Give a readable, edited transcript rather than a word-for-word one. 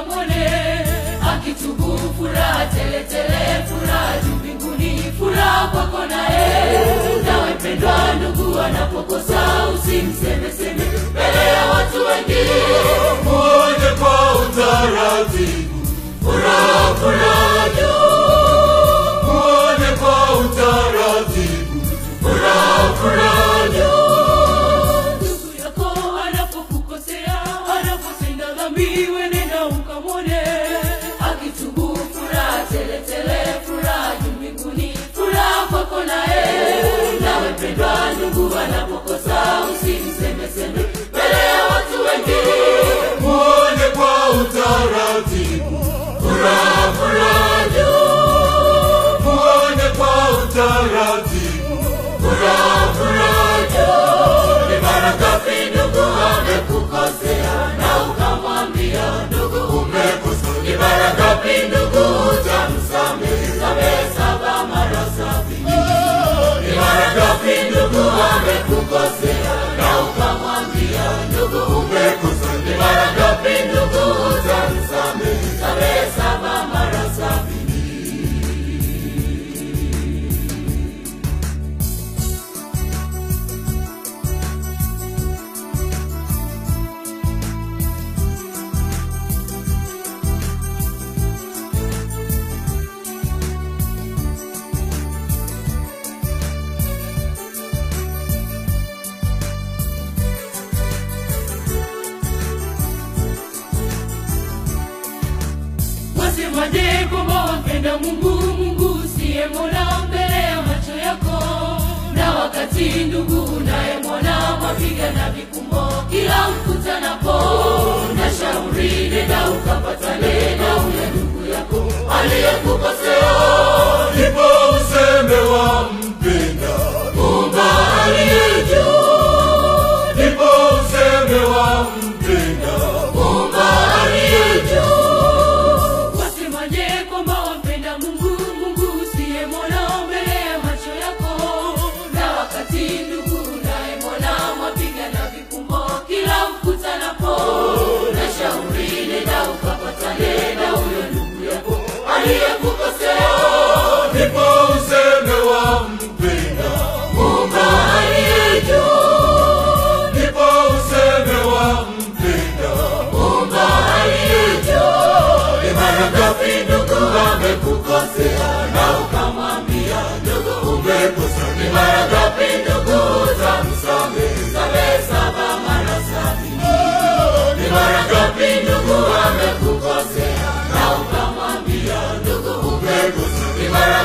ukamwone. Akitubu furaha tele tele, furaha juu mbinguni, furaha kwako naye. Nawe mpendwa ndugu anapokosa usimseme seme mbele ya watu wengi. Muone kwa utaratibu, furaha furaha juu. Muone kwa utaratibu, furaha furaha juu. Ndugu yako anapokukosea, anapotenda dhambi, wewe nenda ukamwone. Akitubu furaha tele tele, furaha juu mbinguni, furaha kwako naye. Nawe mpendwa ndugu anapokosa usimseme seme mbele ya watu wengi. Muone kwa utaratibu, furaha furaha juu. Muone kwa utaratibu, furaha furaha juu. Ni mara ngapi ndugu amekukosea na ukamwambia ndugu umekosa? Ni mara ngapi ndugu utamsamehe? Samehe 7 mara 70. Ni mara ngapi ndugu amekukosea na ukamwambia ndugu umekosa? Ni mara ngapi ndugu utamsamehe? Samehe 7 mara 70. Wasemaje kwamba wampenda Mungu, Mungu usiyemwona mbele ya macho yako? Na wakati ndugu unayemwona mwapiga na vikumbo kila mkutanapo. Na shauri nenda ukapatane na huyo ndugu yako aliyekukosea, Ndipo useme wampenda Muumba aliye juu, ndipo useme wampenda Muumba aliye juu. Wasemaje kwamba wampenda Mungu, Mungu usiyemwona mbele ya macho yako? Na wakati ndugu unayemwona mwapiga na vikumbo kila mkutanapo. Na shauri nenda ukapatane na huyo ndugu yako aliyekukosea, ndipo useme wampenda Muumba aliye juu, ndipo useme wampenda Muumba aliye juu. Ni mara ngapi ndugu amekukosea na ukamwambia ndugu umekosa? Ni mara ngapi ndugu utamsamehe? Samehe 7 mara 70. Ni mara ngapi ndugu amekukosea na ukamwambia ndugu umekosa? Ni mara